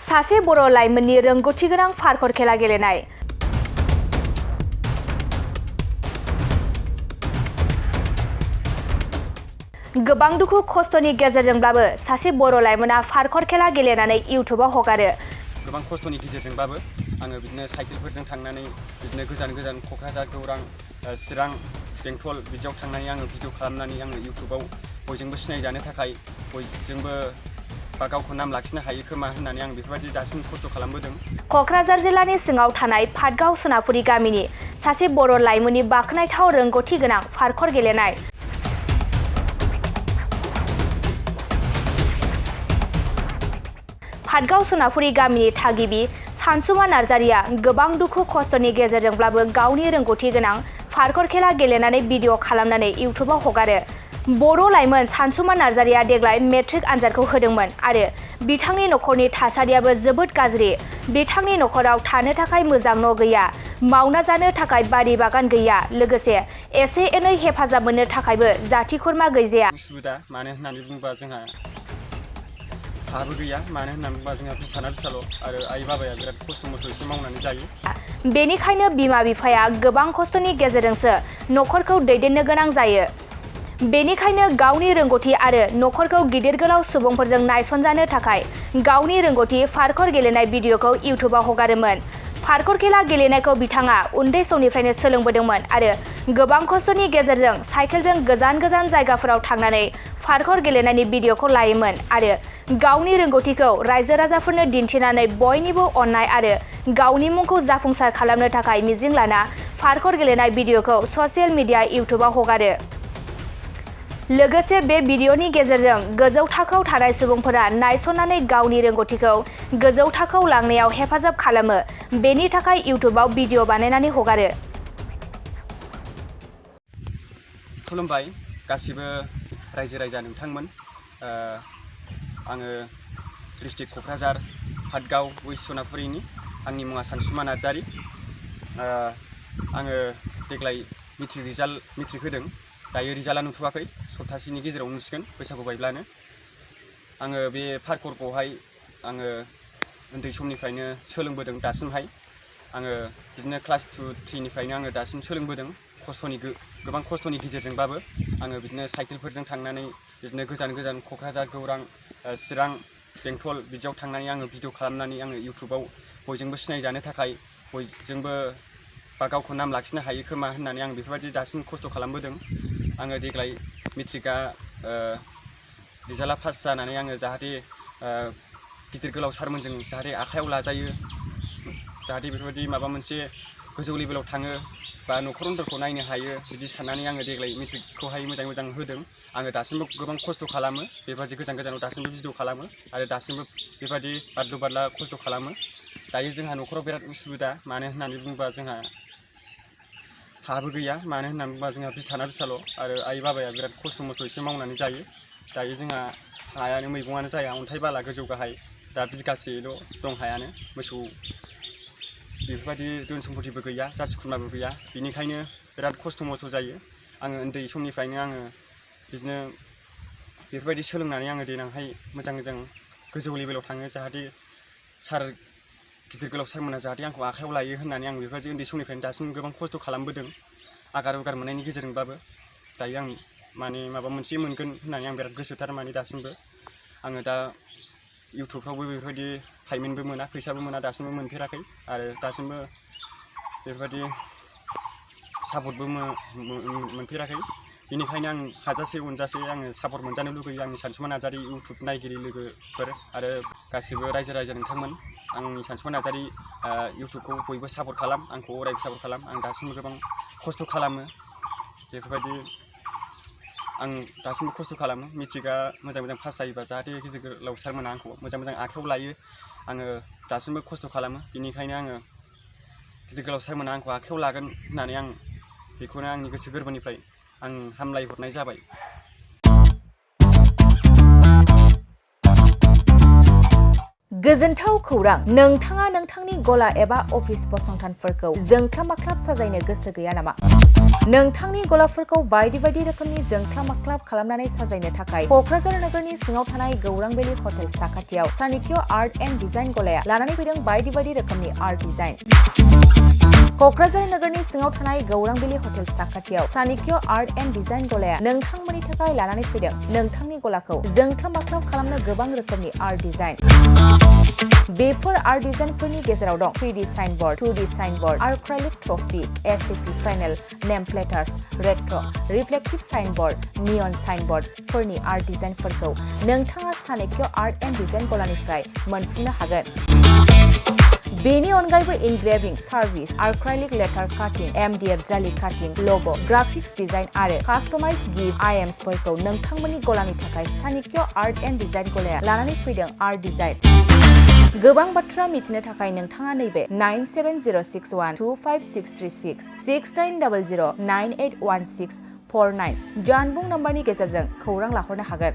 सासे बर' लाइमोननि रोंगौथि गोनां पार्कर खेला गेलेनाय। गोबां दुखु खस्थ'नि गेजेरजोंब्लाबो सासे बर' लाइमोना पार्कर खेला गेलेनानै इउट्युबाव हगारो। गोबां खस्थ'नि गेजेरजोंबाबो आङो बिदिनो साइकेलफोरजों थांनानै बिदिनो गोजान गोजान क'क्राझार गौरां चिरां बेंटल बिदियाव थांनानै आङो भिडिअ खालामनानै आङो इउट्युबाव बयजोंबो सिनायजानो थाखाय बयजोंबो गावखौ नाम लाखिनो हायो खोमा होननानै आं बेफोरबायदि दासिम खस्थ' खालामबोदों। क'क्राझार जिल्लानि सिङाव थानाय पाटगाव सोनापुरि गामिनि सासे बर' लाइमोननि बाखनायथाव रोंगौथि गोनां पार्कर गेलेनाय। पाटगाव सोनापुरि गामिनि थागिबि सानसुमा नार्जारिया गोबां दुखु खस्थ'नि गेजेरजोंब्लाबो गावनि रोंगौथि गोनां पार्कर खेला गेलेनानै भिडिअ खालामनानै इउट्युबाव हगारो। बर' लाइमोन सानसुमा नार्जारिया देग्लाय मेट्रिक आनजादखौ होदोंमोन आरो बिथांनि नखरनि थासारियाबो जोबोद गाज्रि। बिथांनि नखराव थानो थाखाय मोजां न' गैया, मावना जानो थाखाय बारि बागान गैया, लोगोसे एसे एनै हेफाजाब मोननो थाखायबो जाथि खुरमा गैजाया। उसुबिदा मानो होननानै बुङोबा जोंहा हाबो गैया, मानो होननानै बुङोबा जोंहा बिथाना बिथाल' आरो आइ बाबाया बिराद खस्थ' मस्थ' एसे मावनानै जायो। बेनिखायनो बिमा बिफाया गोबां खस्थ'नि गेजेरजोंसो नखरखौ दैदेननो गोनां जायो। बेनिखायनो गावनि रोंगौथि आरो नखरखौ गिदिर गोलाव सुबुंफोरजों नायसनजानो थाखाय गावनि रोंगौथि पार्कर गेलेनाय भिडिअखौ इउट्युबाव हगारोमोन। पार्कर खेला गेलेनायखौ बिथाङा उन्दै समनिफ्रायनो सोलोंबोदोंमोन आरो गोबां खस्थ'नि गेजेरजों साइकेलजों गोजान गोजान जायगाफोराव थांनानै पार्कर गेलेनायनि भिडिअखौ लायोमोन आरो गावनि रोंगौथिखौ रायजो राजाफोरनो दिन्थिनानै बयनिबो अननाय आरो गावनि मुंखौ जाफुंसार खालामनो थाखाय मिजिं लाना पार्कर गेलेनाय भिडिअखौ ससियेल मिडिया इउट्युबाव हगारो। लोगोसे बे भिडिअनि गेजेरजों गोजौ थाखोआव थानाय सुबुंफोरा नायसननानै गावनि रोंगौथिखौ गोजौ थाखोआव लांनायाव हेफाजाब खालामो। बेनि थाखाय इउट्युबाव भिडिअ बानायनानै हगारो। खुलुमबाय गासिबो रायजो राजा नोंथांमोन। आङो डिस्ट्रिक्ट क'क्राझार पाटगाव वेस्ट सनापुरिनि। आंनि मुङा सानसुमा नार्जारि। आङो देग्लाय मेट्रिक होदों। दायो रिजाल्टआ नुथ'वाखै, सप्तासेनि गेजेराव नुसिगोन बैसागु बायब्लानो। आङो बे पार्करखौहाय आङो उन्दै समनिफ्रायनो सोलोंबोदों दासिमहाय। आङो बिदिनो क्लास 2-3निफ्रायनो आङो दासिम सोलोंबोदों। गोबां खस्थ'नि गेजेरजोंबाबो आङो बिदिनो साइकेलफोरजों थांनानै बिदिनो गोजान गोजान क'क्राझार गौरां चिरां बेंटल बिदियाव थांनानै आङो भिडिअ खालामनानै आङो इउट्युबाव बयजोंबो सिनायजानो थाखाय बयजोंबो गावखौ नाम लाखिनो हायो खोमा होननानै आं बेफोरबायदि दासिम खस्थ' खालामबोदों। आङो देग्लाय मेट्रिकआ रिजाल्टआ पास जानानै आङो जाहाथे गिदिर गोलाव सारमोनजों जाहाथे आखायाव लाजायो, जाहाथे बेफोरबायदि माबा मोनसे गोजौ लेभेलाव थाङो बा न'खरफोरखौ नायनो हायो, बिदि साननानै आङो देग्लाय मेट्रिकखौहाय मोजां होदों। आङो दासिमबो गोबां खस्थ' खालामो, बेबायदि गोजान गोजानाव दासिमबो भिडिअ खालामो आरो दासिमबो बेबायदि बादलु बादला खस्थ' खालामो। दायो जोंहा न'खराव बिराद उसुबिदा, मानो होननानै बुङोबा जोंहा हाबो गैया, मानो होननानै बुङोबा जोंहा बिथाना बिथाल' आरो आइ बाबाया बिराद खस्थ' मस्थ' एसे मावनानै जायो। दायो जोंहा हायानो मैगङानो जाया, अन्थाइ बाला गोजौ गाहाय, दा बिगासेल' दं हायानो। मोसौ बेफोरबायदि धोन सम्पतिबो गैया, जाथि खुरमाबो गैया, बेनिखायनो बिराद खस्थ' मस्थ' जायो। आङो उन्दै समनिफ्रायनो आङो बिदिनो बेफोरबायदि सोलोंनानै आङो देनांहाय मोजां गोजौ लेभेलाव थाङो, जाहाथे गिदिर गोलाव सारमोना जाहाथे आंखौ आखायाव लायो होननानै आं बेफोरबायदि उन्दै समनिफ्रायनो दासिम गोबां खस्थ' खालामबोदों। आगार उगार मोननायनि गेजेरजोंबाबो दायो आं माने माबा मोनसे मोनगोन होननानै आं बिराद गोसोथार, माने दासिमबो। आङो दा इउट्युबफ्रावबो बेफोरबायदि पेमेन्टबो मोना, फैसाबो मोना, दासिमबो मोनफेराखै आरो दासिमबो बेफोरबायदि सापर्टबो मोनफेराखै। बेनिखायनो आं हाजासे अनजासे आङो सापर्ट मोनजानो लुगैयो आंनि सानसुमा नार्जारि इउट्युब नायगिरि लोगोफोर आरो गासिबो रायजो राजा नोंथांमोन। आंनि सानसुमा नार्जारि इउट्युबखौ बयबो सापर्ट खालाम, आंखौ अरायबो सापर्ट खालाम। आं दासिमबो गोबां खस्थ' खालामो, बेफोरबायदि आं दासिमबो खस्थ' खालामो। मेट्रिकआ मोजां पास जायोबा जाहाथे गिदिर गोलाव सारमोना आंखौ मोजां आखायाव लायो, आङो दासिमबो खस्थ' खालामो। बेनिखायनो आङो गिदिर गोलाव सारमोना आंखौ आखायाव लागोन होननानै आं बेखौनो आंनि गोसो गोरबोनिफ्राय आं हामलायहरनाय जाबाय। गोजोनथाव खौरां! नोंथाङा नोंथांनि गला एबा अफिस फसंथानफोरखौ जोंख्लाब माख्लाब साजायनो गोसो गैया नामा? नोंथांनि गलाफोरखौ बायदि रोखोमनि जोंख्लाब माख्लाब खालामनानै साजायनो थाखाय क'क्राझार नोगोरनि सिङाव थानाय गौरां भेलि हटेल साखाथियाव चाणक्य आर्ट एन्ड डिजाइन गलाया लानानै फैदों बायदि रोखोमनि आर्ट डिजाइन। क'क्राझार नोगोरनि सिङाव थानाय गौरां भेलि हटेल साखाथियाव चाणक्य आर्ट एन्ड डिजाइन गलाया नोंथांमोननि थाखाय लानानै फैदों नोंथांनि गलाखौ जोंख्लाब माख्लाब खालामनो गोबां रोखोमनि आर्ट डिजाइन। बेफोर आर्ट डिजाइनफोरनि गेजेराव दं 3D signboard, 2D signboard, acrylic trophy, SAP panel, name plates, retro', reflective signboard, neon साइनबोर्डफोरनि आर्ट डिजाइनफोरखौ नोंथाङा चाणक्य आर्ट एन्ड डिजाइन गलानिफ्राय मोनफुंनो हागोन। बेनि अनगायैबो इनग्रेभिं सार्भिस, आर्क्राइलिक लेटार काटिं, MDF जालि काटिं, लग', ग्राफिक्स डिजाइन आरो कास्टमाइज गिफ्ट आइटेम्सफोरखौ नोंथांमोननि गलानि थाखाय चाणक्य आर्ट एन्ड डिजाइन गलाया लानानै फैदों आर्ट डिजाइन। गोबां बाथ्रा मिथिनो थाखाय नोंथाङा नैबे 9706125636 6800981649 जानबुं नम्बरनि गेजेरजों खौरां लाहरनो हागोन।